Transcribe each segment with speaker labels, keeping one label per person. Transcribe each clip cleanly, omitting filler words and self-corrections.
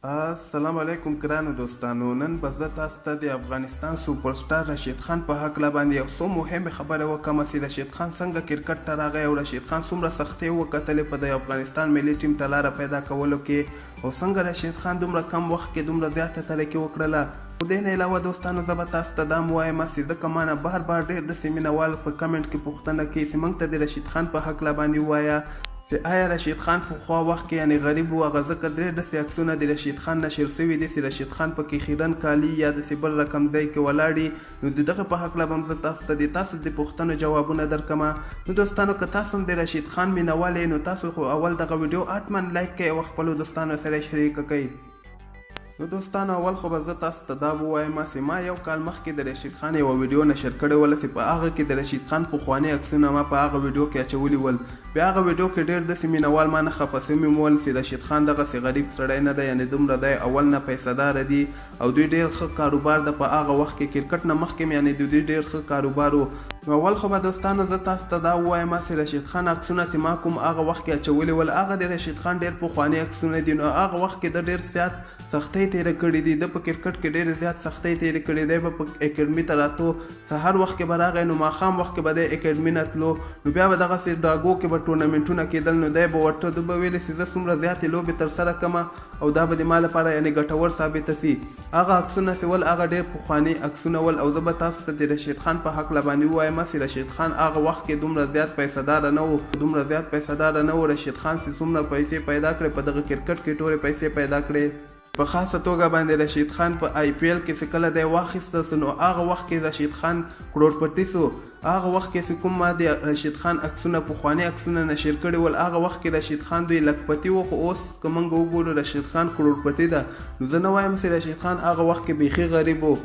Speaker 1: السلام علیکم ګرانو دوستانو، نن به زه تاسو ته د افغانستان سوپر سټار رشید خان په هکله باندې یو څو مهمې خبرې وکړم چې رشید خان څنګه کرکټ ته راغی او رشید خان څومره سختۍ وکتلې په د افغانستان ملي ټیم ته لاره پیدا کولو کې، او څنګه رشید خان دومره کم وخت کې دومره زیاته ترقي وکړله. خو دې نه علاوه دوستانو، زه به تاسو ته دا هم ووایم چې ځکه ما نه بار بار ډېر داسې مینه وال په کمنټ کې پوښتنه کوي چې موږ ته د رشید خان په هکله باندې ووایه چې آیا رشید خان پخوا وخت کې یعنې غریب و؟ هغه ځکه درې داسې عکسونه د رشید خان نشر سوي دي چې رشید خان پکې خیرن کالي یا داسې بل رقم ځای کې ولاړي. نو د دغه په هکله به هم زه تاسو ته د تاسو د پوښتنو جوابونه درکړم. نو دوستانو، که تاسو هم د رشید خان مینوال یئ، نو تاسو خو اول دغه ویډیو حتما لایک کړئ او خپلو دوستانو سره شریکه کړئ. نو دوستانو، اول خو به زه تاسو ته دا ووایم چې ما یو کال مخکې د رشید خان یوه ویډیو نشر کړې وله چې په هغه کې د رشید خان پخواني عکسونه ما په هغه ویډیو کې اچولي ول. بیا هغه ویډیو کې ډېر داسې مینوال ما نه خفه سوي ول چې رشید خان دغسې غریب سړی نه دی، یعنې دومره دی اول نه پیسه داره دي او دوی ډېر ښه کاروبار ده. په هغه وخت کې کرکټ نه مخکې یعنې د دوی ډېر ښه کاروبار و. نو اول خو به دوستانو زه تاسو ته دا ووایم چې رشید خان عکسونه چې ما کوم هغه وخت کې اچولي ول، هغه د رشید خان ډېر پخواني عکسونه دي. نو هغه وخت کې ده ډېر زیات سختۍ تېرې کړې دي. ده په کرکټ کې ډېرې زیات سختۍ تېرې کړې. دی به په اکیډمي ته راتو، سهار وخت کې به راغی، نو ماښام وخت کې به دی اکیډمي نه تلو. نو بیا به دغسې ډاګو کې به ټورنمنټونه کېدل، نو دی به ورته، ده به ویلې چې زه څومره زیاتې لوبې ترسره کړم او دا به د ما لپاره یعنې ګټور ثابته سي. هغه عکسونه چې ول، هغه ډېر پخواني عکسونه ول. او زه به تاسو ته د رشید خان په هکله باندې ووایم چې رشید خان هغه وخت کې دومره زیات پیسه داره نه و، دومره زیات پیسه داره نه و. رشید خان چې څومره پیسې پیدا کړې، په دغه کرکټ کې ټولې پیسې پیدا کړې. په خاصه توګه باندې رشید خان په آی پي ایل کې چې کله دی واخیستل سو، نو هغه وخت کې رشید خان کروړپتي سو. هغه وخت کې چې کوم ما د رشید خان عکسونه، پخواني عکسونه نشر کړي ول، هغه وخت کې رشید خان دوی لکپتي و، خو اوس که موږ وګورو رشید خان کروړپتي ده. نو زه نه وایم چې رشید خان هغه وخت کې بیخي غریب و،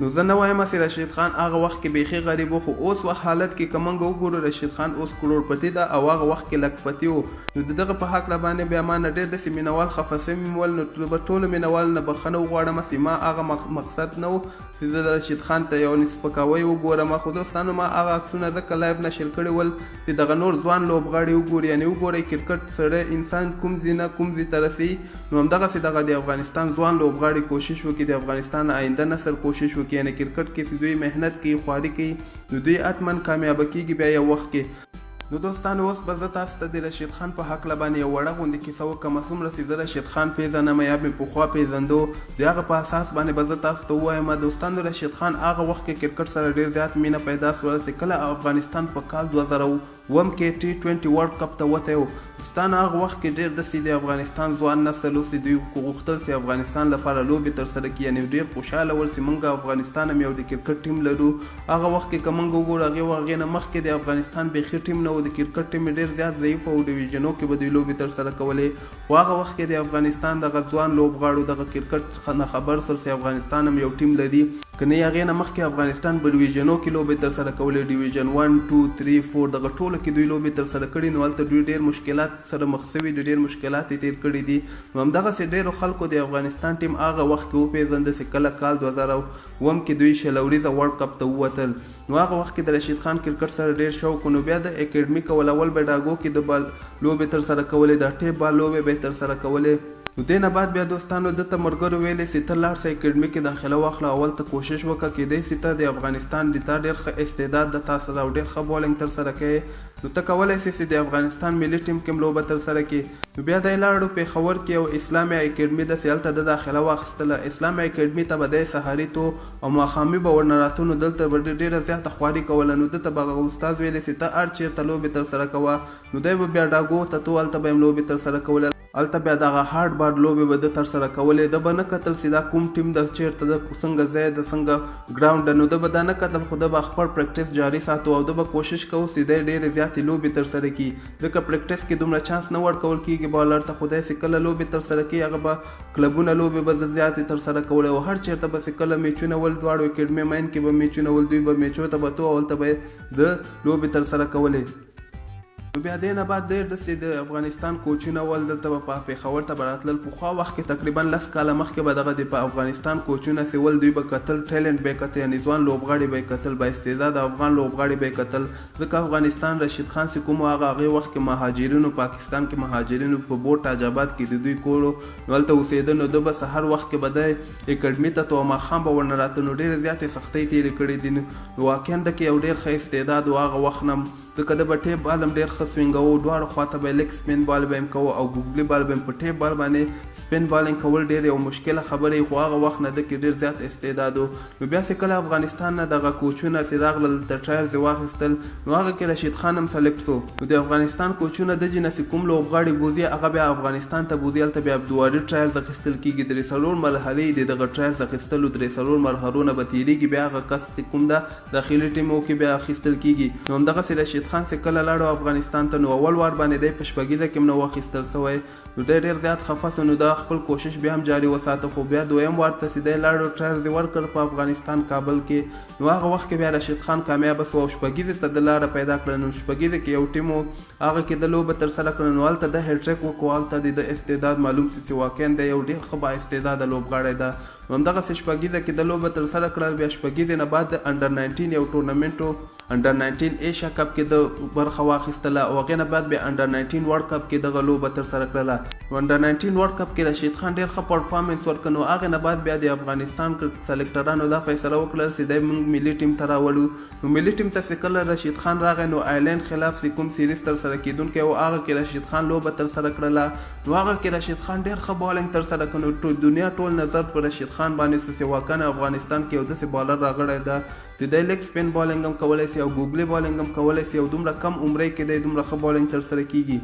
Speaker 1: نو زه نه وایم چې رشید خان هغه وخت کې بیخي غریب و، خو اوس وخت حالت کې که موږ وګورو رشید خان اوس کروړپتي ده او هغه وخت کې لکپتي و. نو د دغه په هکله باندې بیا ما نه ډېر داسې مینوال خفه سوي ول. نو به ټولو مینوالو نه بخښنه وغواړم چې ما هغه مقصد نه و چې زه د رشید خان ته یو سپکاوی وګورم. خو دوستانو، ما هغه عکسونه ځکه لایو نشر کړي ول چې دغه نور ځوان لوبغاړي وګوري، یعنې وګورئ کرکټ سړی انسان کوم ځای نه کوم ځای ته رسوي. نو همدغسې دغه د افغانستان ځوان لوبغاړي کوشش وکړي، د افغانستان آینده نسل کوشش وکړي، یعنې کرکټ کې چې دوی محنت کوي، خواري کوي، نو دوی حتما کامیابه کیږي بیا یو وخت کې. نو دوستانو، اوس به زه تاسو ته د رشید خان په هکله باندې یو وړه غوندې کیسه وکړم. څومره چې زه رشید خان پیژنم یا مې پخوا پیژندو، د هغه په اساس باندې به زه تاسو ته ووایم. دوستانو، رشید خان هغه وخت کې کرکټ سره ډیر زیات مینه پیدا سوله چې کله افغانستان په کال 2007 کې ټي 20 ورلډ کپ ته وتی و. دوستانو، هغه وخت کې ډېر داسې د افغانستان ځوان نسل و چې دوی غوښتل چې افغانستان لپاره لوبې ترسره کړي، یعنې ډېر خوشحاله ول چې موږ افغانستان هم یو د کرکټ ټیم لرو. هغه وخت کې که موږ وګورو، هغې نه مخکې د افغانستان بیخي ټیم نه و، د کرکټ ټیم یې ډېر زیات ضعیف او ډیویژنو کې به دوی لوبې ترسره کولې. خو هغه وخت کې د افغانستان دغه ځوان لوبغاړو دغه کرکټ نه خبر سول چې افغانستان هم یو ټیم لري. که نه هغې نه مخکې افغانستان په ډیویژنو کې لوبې ترسره کولې، ډیویژن 1، 2، 3، 4، دغه ټولو کې دوی لوبې ترسره کړي. نو هلته دوی ډېر مشکلات سره مخ سوي دي، ډېر مشکلات یې تېر کړي دي. نو همدغسې ډېرو خلکو د افغانستان ټیم هغه وخت کې وپېژنده چې کله کال 2007 کې دوی 20 اوریزه ورلډ کپ ته ووتل. نو هغه وخت کې د رشید خان کرکټ سره ډېر شوق و. نو بیا د اکیډمي کول، اول به ډاګو کې د بال لوبې ترسره کولې، د ټیپ بال لوبې به یې ترسره کولې. نو دې نه بعد بیا دوستانو ده ته ملګرو ویلې چې ته لاړ سه، اکیډمي کې داخله واخله، اول ته کوشش وکړه، کیدای سي ته د افغانستان د تا ډېر ښه استعداد ده تا سره او ډېر ښه بولینګ ترسره کوې، نو ته کولای سې چې د افغانستان ملي ټیم کې هم لوبه ترسره کړې. نو بیا دی لاړو پېښور کې یو اسلامي اکیډمي ده چې هلته ده داخله واخیستله. اسلامي اکیډمي ته به دی سهاري تو او ماښامي به ورنه راتو. نو دلته به ډېره زیاته خواري کوله. نو ده ته به هغه استاد ویلې چې ته هر چېرته لوبې ترسره کوه. نو دی به بیا ډاګو ته تو، هلته به یې هم لوبې ترسره کولې. هلته بیا دغه هارډ بارډ لوبې به ده ترسره کولې. ده به نه کتل چې دا کوم ټیم ده، چېرته ده، څنګه ځای ده، څنګه ګراونډ ده. نو ده به دا نه کتل، خو ده به خپل پریکټس جاري ساتو او ده به کوشش کوو چې دی ډېرې زیاتې لوبې ترسره کړي، ځکه پریکټس کې دومره چانس نه ورکول کېږي بالر ته. خو دی چې کله لوبې ترسره کوي، هغه به کلبونه لوبې به ده زیاتې ترسره کولې او هر چېرته به چې کله میچونه ول، دواړو اکیډمي مین کې به میچونه ول، دوی به میچو ته به تو او هلته به یې ده لوبې ترسره کولې. نو بیا دې نه بعد ډېر داسې د افغانستان کوچونه ول، دلته به په پېښور ته به راتلل. پخوا وخت کې تقریبا 10 کاله مخکې به دغه د په افغانستان کوچونه چې ول، دوی به کتل، ټیلنټ به یې کته، یعنې ځوان لوبغاړي به یې کتل، با استعداده افغان لوبغاړي به یې کتل، ځکه افغانستان رشید خان چې کوم و هغه هغې وخت کې مهاجرینو، پاکستان کې مهاجرینو، په بورډ تاج آباد کې د دوی کور و، نو هلته اوسېده. نو ده به سهار وخت کې به دی اکاډمي ته ته او ماښام به ورنه راته، نو ډېرې زیاتې سختۍ تېرې کړې دي. نو واقعا ده کې یو ډېر ښه استعداد و هغه وخت نه، ځکه ده به ټیپ بال هم ډېر ښه سوینګوو، دواړو خواته به یې لیګ سپین بال به یې هم کوو او ګوګلي بال به یې هم. په ټیپ بال باندې سپین بالینګ کول ډېر یو مشکله خبره وي، خو هغه وخت نه ده کې ډېر زیات استعداد و. نو بیا چې کله افغانستان نه دغه کوچونه چې راغلل دلته ټرایلز یې واخیستل، نو هغه کې رشید خان هم سلیکټ سو. نو د افغانستان کوچونه د جنه چې کوم لوبغاړي بوځي، هغه بیا افغانستان ته بوځي، هلته بیا دواري ټرایلز اخیستل کیږي. 3-4 مرحلې دي دغه ټرایلز اخیستلو، 3-4 مرحلو نه به تیریږي، بیا هغه کس چې کوم ده داخلي ټیمو کې بیا اخیستل کیږي. نو همدغسې رشید خان چې کله لاړو افغانستان ته، نو اول وار باندې دی په شپږیزه کې هم نه و اخیستل سوی، نو دی ډېر زیات خفه سو. نو دا خپل کوشش بیا هم جاري وساته، خو بیا دویم وار ته چې دی لاړو ټرایلز یې ورکړ په افغانستان کابل کې، نو هغه وخت کې بیا رشید خان کامیابه سو او شپږیزې ته د لاره پیدا کړه. نو شپږیزې کې یو ټیم و، هغه کې د لوبه ترسره کړه، نو هلته د هټریک وکړو، هلته د ده استعداد معلوم سو چې واقعا دی یو ډېر ښه با استعداده لوبغاړی ده. نو همدغسې شپږیزه کې د لوبه ترسره کړه. بیا شپږیزې نه بعد د انډر 19 یو ټورنمنټ و، انډر 19 ایشیا کپ کې د برخه واخیستله او هغې نه بعد بیا انډر 19 ورلډ کپ کې دغه لوبه ترسره کړله. نو انډر 19 ورلډ کپ کې رشید خان ډېر ښه پرفارمنس ورکړ. نو هغې نه بعد بیا د افغانستان سلیکټرانو دا فیصله وکړه چې دی موږ ملي ټیم ته راولو. نو ملي ټیم ته چې کله رشید خان راغی، نو آیرلینډ خلاف چې کوم سیریز ترسره کېدونکی و، هغه کې رشید خان لوبه ترسره کړله. نو هغه کې رشید خان ډېر ښه بالینګ ترسره کړ، نو دنیا ټول نظر پر رشید خان باندې سو چې واقعا افغانستان کې یو داسې بالر راغلی ده چې دی لیګ سپین بالینګ هم کولی سي او ګوګلي بالینګ هم کولی سي، او دومره کم عمرۍ کې دی دومره ښه بالینګ ترسره کیږي.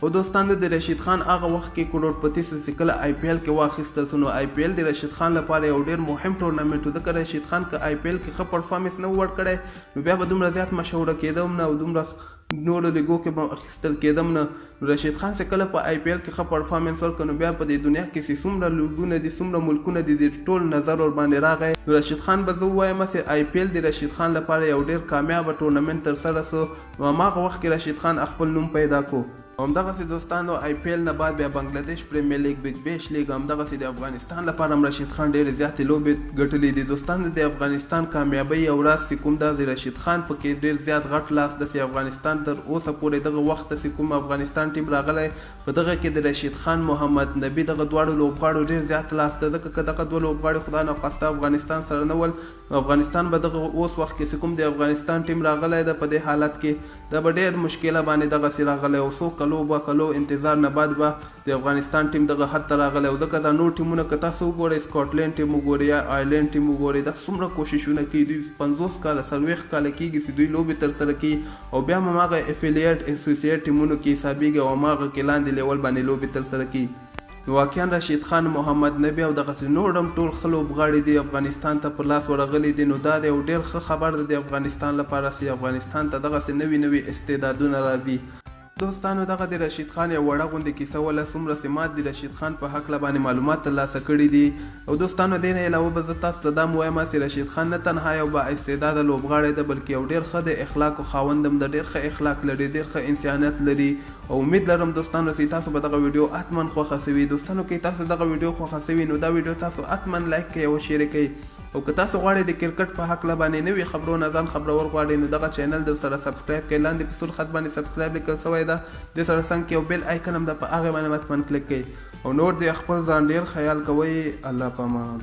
Speaker 1: او دوستانو، د رشید خان هغه وخت کې کروړپتي سو چې کله آی پي ایل کې واخیستل سو. نو آی پي ایل د رشید خان لپاره یو ډیر مهم ټورنمنټ و، ځکه رشید خان که آی پي ایل کې ښه پرفارمنس نه ورکړی، نو بیا به دومره زیات مشهوره کېده هم نه او دومره نورو لیګو کې به اخیستل کېدم نه. نو رشید خان چې کله په آی پي ایل کې ښه پرفارمنس ورکړ، نو بیا په دې دنیا کې چې څومره لیګونه دي، څومره ملکونه دي، د ټول نظر ورباندې راغی. نو رشید خان به زه ووایم چې آی پي ایل د رشید خان لپاره یو ډیر کامیابه ټورنمنټ ترسره سو. نو هماغه وخت کې رشید خان خپل نوم پیدا کو. همدغسې دوستانو، آی پي ایل نه بعد بیا بنګلادیش پریمیر لیګ، بیګ بیش لیګ، همدغسې د افغانستان لپاره هم رشید خان ډېرې زیاتې لوبې ګټلې دي. دوستانو، د افغانستان کامیابۍ یو راز چې کوم دا د رشید خان پکې ډېر زیات غټ لاس ده، چې افغانستان تر اوسه پورې دغه وخت ته چې کوم افغانستان ټیم راغلی، په دغه کې د رشید خان، محمد نبي دغه دواړو لوبغاړو ډېر زیات لاس ده، ځکه که دغه دوه لوبغاړي خدا نخواسته افغانستان سره نه ول، افغانستان به دغه اوس وخت کې چې کوم د افغانستان ټیم راغلی ده، په دې حالت کې دا به ډېر مشکله باندې دغسې راغلی او څو کلو به کلو انتظار نه بعد به د افغانستان ټیم دغه حد ته راغلی او ځکه دا نور ټیمونه که تاسو وګورئ، سکاټلند ټیم وګورئ یا آیرلند ټیم وګورئ، دا څومره کوششونه کوي، دوی 50 کاله، 40 کاله کېږي چې دوی لوبې ترسره کوي او بیا هم هماغه افیلیټ اسوسییټ ټیمونو کې حسابېږي او هماغه کې لاندې لیول باندې لوبې ترسره کوي. نو واقعا رشید خان، محمد نبي او دغسې نور هم ټول ښه لوبغاړي دي افغانستان ته په لاس ورغلي دي. نو دا یو ډېر ښه خبر ده د افغانستان لپاره چې افغانستان ته دغسې نوي نوي استعدادونه راځي. دوستانو، دغه د رشید خان یو وړه غوندې کیسه وله، څومره چې ما د رشید خان په هکله باندې معلومات ترلاسه کړي دي. او دوستانو، دې نه علاوه به زه تاسو ته دا هم وایم چې رشید خان نه تنها یو با استعداده لوبغاړی ده، بلکې یو ډېر ښه د اخلاقو خاوند هم ده، ډېر ښه اخلاق لري، ډېر ښه انسانیت لري. او امید لرم دوستانو چې تاسو به دغه ویډیو حتما خوښه سوي. دوستانو، که تاسو دغه ویډیو خوښه سوي، نو دا ویډیو تاسو حتما لایک کړئ او شیر کړئ. او که تاسو غواړئ د کرکټ په هکله باندې نوي خبرو نه ځان خبرول غواړئ، نو دغه چینل در سره سبسکرایب کړئ. لاندې په سور خط باندې سبسکرایب لیکل سوی ده، د سره څنګ کې یو بیل آیکن هم ده، په هغې باندې حتما کلیک کړئ. او نور د خپل ځان ډیر خیال کوئ. الله پامان.